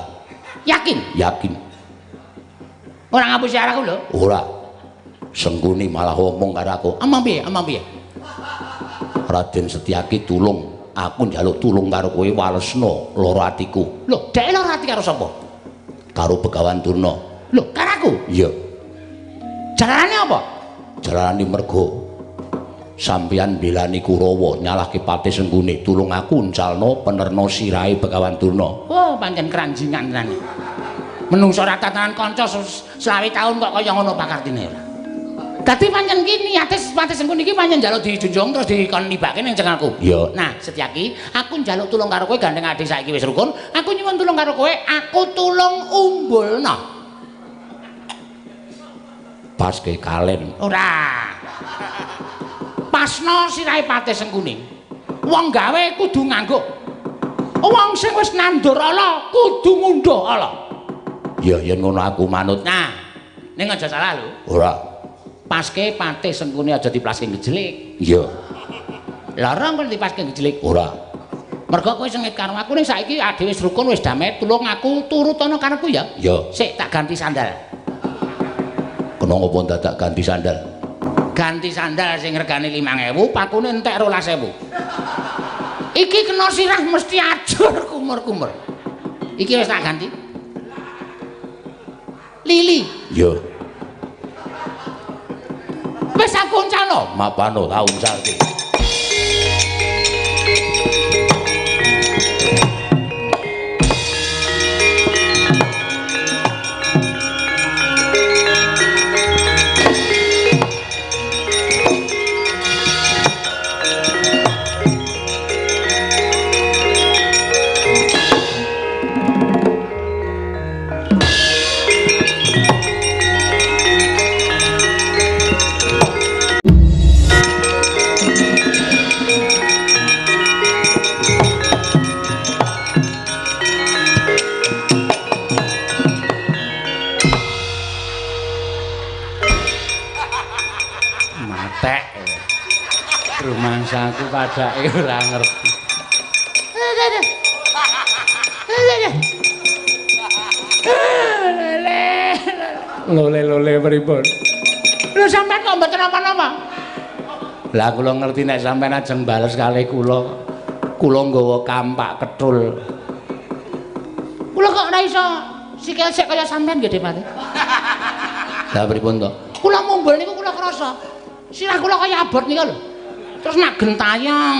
C: Yakin?
B: Yakin.
C: Ora ngapusi aku lho?
B: Ora. Sengkuni malah ngomong karo aku.
C: Amang piye? Amang piye?
B: Raden Setyaki tulung, aku njaluk tulung karo kowe walesno lara atiku.
C: Lho, dhek lara ati karo sapa?
B: Karo Begawan Durna.
C: Lho, karo aku?
B: Iya.
C: Jalarane apa?
B: Jalarane mergo sampeyan mbelani Kurawa nyalahke Patih Sengkuni, tulung aku uncalno penerno sirahe Begawan Durna.
C: Oh, pancen keranjingan tenan. Menungso ora tatanan kanca 25 taun kok kaya ngono pakartine ora. Dadi pancen ki niate Patih Sengkuni iki pancen njaluk dijunjung terus dikon nibake ning cengelku.
B: Iya.
C: Nah, Setyaki, aku njaluk tulung karo kowe gandeng ade saiki wis rukun, aku nyuwun tulung karo kowe, aku tulung umbulno.
B: Paske kalen.
C: Ora. Pasno sirahe Patih Sengkuni. Wong gawe kudu nganggo. Wong sing wis nandur ala kudu ngundhuh ala.
B: Ya yen ngono aku manut.
C: Nah, ning aja salah lho.
B: Ora.
C: Paske Patih Sengkuni aja diplaske gejelik.
B: Iya.
C: Lara kok dipaske gejelik?
B: Ora.
C: Mergo kowe sengit karo aku ning saiki ade wis rukun wis damai, tulung aku turutana karepku ya.
B: Iya.
C: Sik tak ganti sandal.
B: Kena ngopo dadak ganti sandal?
C: Ganti sandal sing regane 5.000, pakune entek 12.000. Iki kena sirah mesti ajur kumur-kumur. Iki wis tak ganti. Lili.
B: Iya.
C: Wis aku uncalno.
B: Mapano ta uncalke.
C: Rumangsaku padake ora ngerti.
B: Lole-lole pripun?
C: Lho sampean kok mboten napa-napa?
B: Lah kula ngerti nek sampean ajeng bales kalih kula. Kula nggawa kampak kethul.
C: Kula kok ora iso sikil sik kaya sampean nggih, Depati.
B: Lah pripun to?
C: Kula mumbul niku kula krasa. Sirah kula kaya abot nika lho. Terus nak gentayang.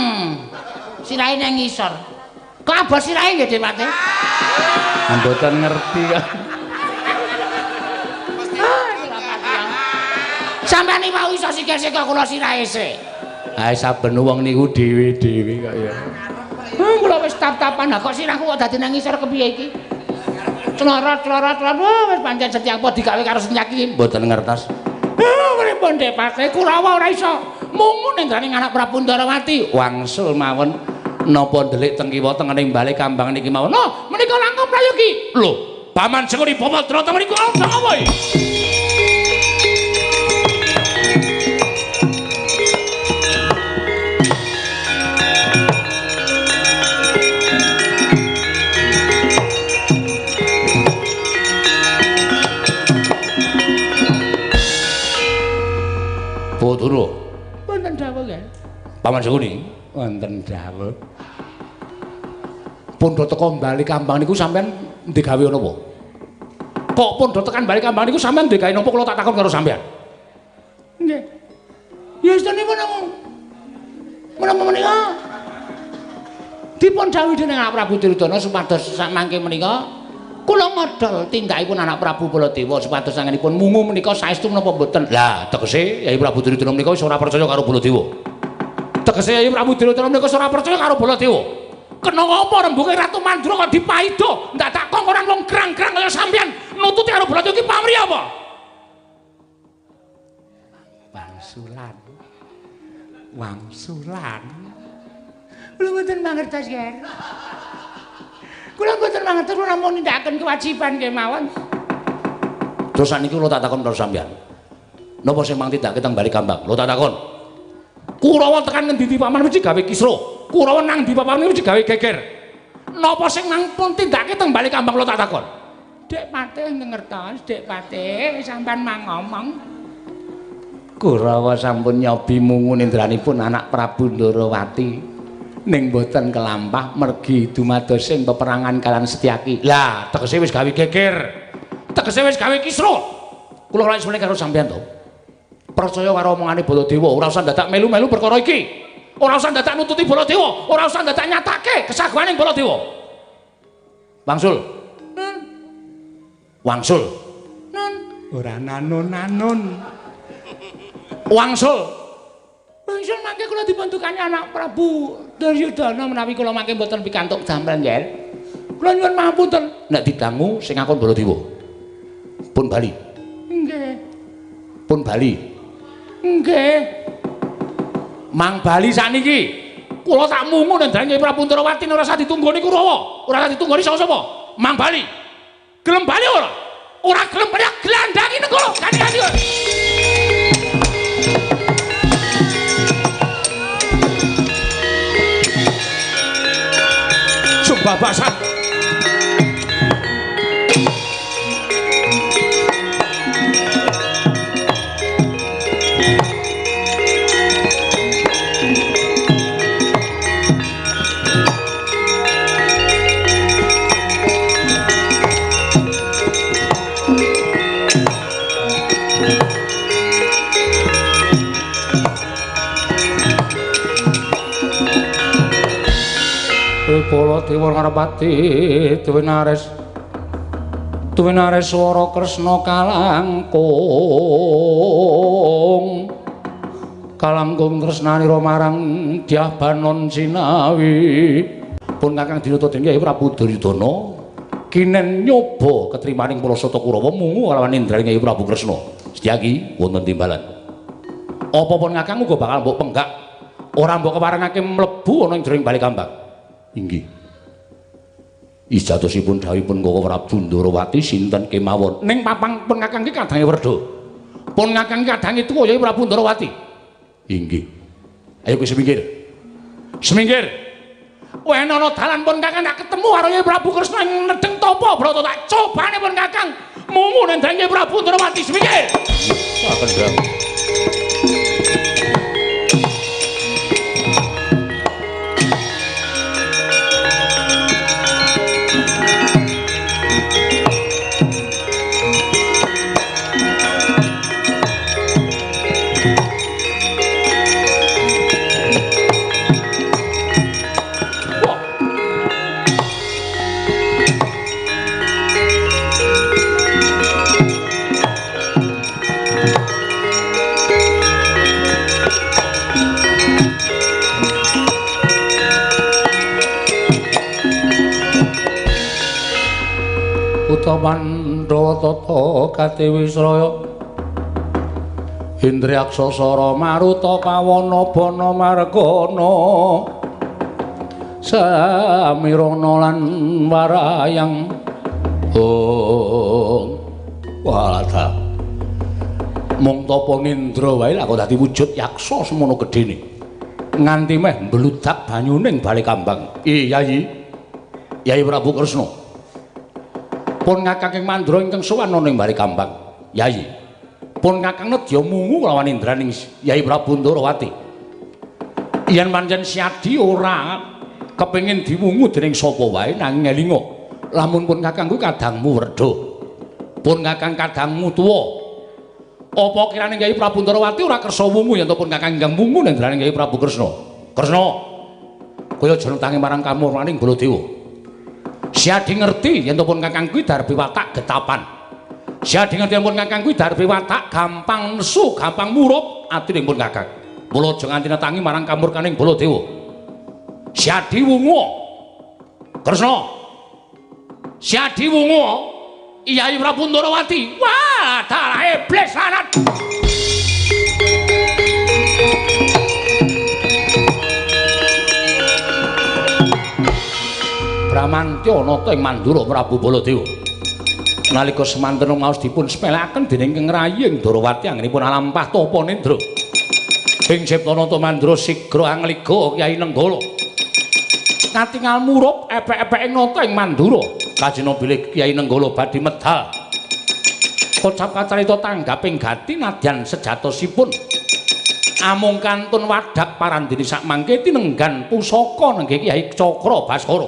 C: Sirahe nang ngisor. Kok abot sirahe nggih, Depati?
B: Mboten ngerti kok.
C: Sampeyan iki wau iso sikil-sikil kula sirahe sik.
B: Ah saben wong niku dhewe-dhewe kok ya.
C: Kula wis tap-tapan kok sirahku kok dadi nang ngisor kepiye iki? Clorot-clorot wis pancen Setyapa digawe karo Setyaki.
B: Mboten ngertos.
C: Pripun Depati Kurawa ora iso mungun ning anak Prabu Ndarawati.
B: Wangsul mawon napa ndelik teng kiwa tengening bali kambang niki mawon.
C: Lho, menika langkung prayogi.
B: Lho, Paman Sengkuni Bapak Drata menika apa iki? Bathara.
C: Wonten dawuh nggih.
B: Paman Sengkuni, wonten dawuh. Pundha teka bali kambang niku sampean digawe napa? Kok pundha tekan bali kambang niku sampean digawe napa kula tak takon karo sampean?
A: Nggih. Ya istunipun namung menapa menika dipun dawuhi dening Anak Prabu Duryudana supados samangke menika kula modhol tindakipun Anak Prabu Baladewa supados anggenipun mungu menika saestu menapa mboten.
B: Lah tegese Yai Prabu Duryudana menika wis ora percaya karo Baladewa. Tegese Yai Prabu Duryudana menika wis ora percaya karo Baladewa. Kena apa rembuke Ratu Mandura kok dipaido ndadak kongkonan wong grang-grang kaya sampeyan nututi karo Baladewa iki pamrih apa?
C: Wangsulan. Wangsulan.
A: Kula mboten mangertos, Ger. Kula mboten mangertos, kula namung nindakaken kewajiban kemawon.
B: Terus sakniki kula tak takon karo sampeyan. Napa sing mang tindake teng Bali Kambang? Kula tak takon. Kurawa tekan ngendi paman mesti gawe kisruh. Kurawa nang ndi paman mesti gawe geger. Napa sing mang pun tindake teng Bali Kambang kula tak takon.
C: Dek Patih ngertos, Dek Patih sampean mang ngomong.
B: Kurawa sampun nyobi mungu nindranipun Anak Prabu Ndorowati. Ning boten kelampah mergi dumados sing peperangan kalian Setyaki. Lah, tegese wis gawe geger. Tegese wis gawe kisruh. Kula lak semene karo sampeyan to. Percaya karo omongane Baladewa, ora usah dadak melu-melu perkara iki. Ora usah dadak nututi Baladewa, ora usah dadak nyatake kesaguhane Baladewa. Wangsul.
A: Nun.
B: Wangsul.
A: Nun.
C: Ora nanun-nanun.
B: Wangsul.
A: Wangsul mangke kula dipuntukani Anak Prabu Duryudana menawi kula mangke mboten pikantuk damel nggih. Kula nyuwun pangapunten.
B: Nek didangu sing ngakon Baladewa. Pun bali.
A: Nggih.
B: Pun bali.
A: Nggih.
B: Mang bali sakniki. Kula tak mungu nang Kyai Prabu Ndorowati ora usah ditunggoni Kurawa, ora usah ditunggoni sapa-sapa. Mang bali. Gelem bali ora? Ora gelem bali glandangi negara. Kani-kani. Babasan. Baladewa Ngarpati duwinares duwinares swara Kresna kalangkung kalangkung tresnanira marang Dyah Banon Sinawi pun kakang dinata dening Kyai Prabu Duryudana kinen nyoba ketrimaning para sata Kurawa mungu kalawan indraning Kyai Prabu Kresna. Setyaki wonten timbalan apa pun kakang uga bakal mbok penggak ora mbok keparengake mlebu ana ing jroning Bali Kambang. Inggih. Ijatosipun dhawuhipun Koko Prabu Ndorowati sinten kemawon. Ning papang pun kakang iki kadange werda. Pun kakang iki kadange tuwa Kyai Prabu Ndorowati. Inggih. Ayo kowe semingkir. Semingkir. Wene ana dalan pun kakang tak ketemu karo Kyai Prabu Kresna ing nedeng tapa brata tak cobane pun kakang mungu nang Kyai Prabu Ndorowati semingkir. Wah kendang. Pandhawa tata katiwi sraya Indriyaksa sara maruta pawana bana margana samirana lan warayang oh walata mung tapa ngindra wae lha kok dadi wujud yaksa semono gedene nganti meh mbludak banyuning Bale Kambang. Yai Yai Prabu Kresna pun kakang ing Mandra ingkang sowan ana ing Bale Kambang. Yai pun kakang nedya mungu kelawan indraning Yai Prabu Ndorowati. Yen pancen Siadi ora kepengin diwungu dening sapa wae nanging elinga lamun pun kakang kuwi kadangmu werda. Pun kakang kadangmu tuwa. Apa kirane Kyai Prabu Ndarawati ora kersa wungu yen to pun Kakang ingkang wungu nendraning Kyai Prabu Kresna. Kresna, kowe aja nutangi marang kamurmaning Baladewa. Siadi ngerti yen to pun Kakang kuwi darbe watak getapan. Siadi ngerti yen pun Kakang kuwi darbe watak gampang nesu, gampang murup atine pun Kakang. Mula aja nganti netangi marang kamurkaning Baladewa. Siadi wungu. Kresna. Siadi wungu. Kyai Prabu Ndarawati. Wah, dalah iblis lanat. Bramantya nata ing Mandura Prabu Baladewa. Nalika semanten maos dipun sepelekaken dening Keng Rayi Ndarawati anggenipun alampah tapa nendra. Ing cipta nata Mandura sigra angliga Kyai Nenggala. Katingal murup epek-epeke nata ing Mandura. Kajena bilih Kyai Nenggala badhe medal. Kocap kacarita tanggaping gati nadyan sejatosipun. Amung kantun wadhak parandene sakmangke tinenggan pusaka nenggih Kyai Cakra Baskara.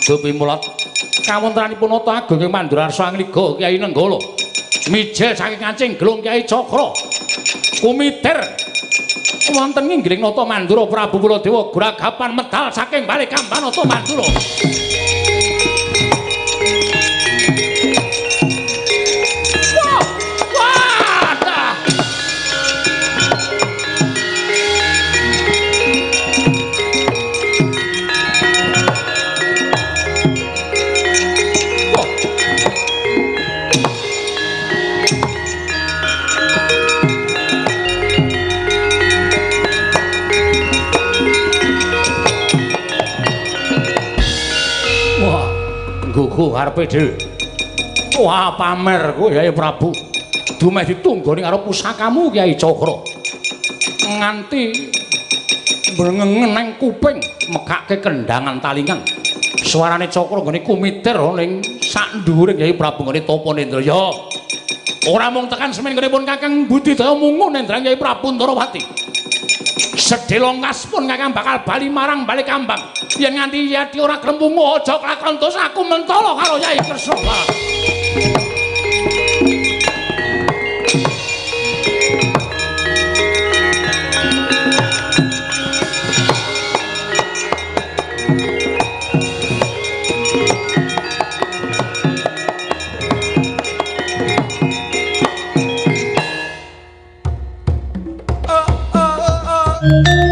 B: Dupi mulat kawontenanipun nata agung ing Mandura arsa angliga Kyai Nenggala. Mijil saking kancing gelung Kyai Cakra. Kumitir wonten nginggiring nata Mandura Prabu Baladewa gragapan medal saking bale kampan nata Mandura. Gugu karepe dhewe. Wah, pamer kowe Kyai Prabu. Dumeh ditunggoni karo pusakamu Kyai Cakra. Nganti mbrengengen nang kuping mekake kendhangan talingan. Suarane Cakra nggone kumitir ning sak dhuwure Kyai Prabu nggone tapa nendra. Ya. Ora mung tekan semen nggone pun Kakang budidaya mungu nendra Kyai Prabu Ndarawati. Sedhela ngas pun Kakang bakal bali marang bali kambang. Yen nganti yadi ora gelem wungu aja kelakon dos aku mentala karo Kyai Kresna.
D: Oh, oh, oh.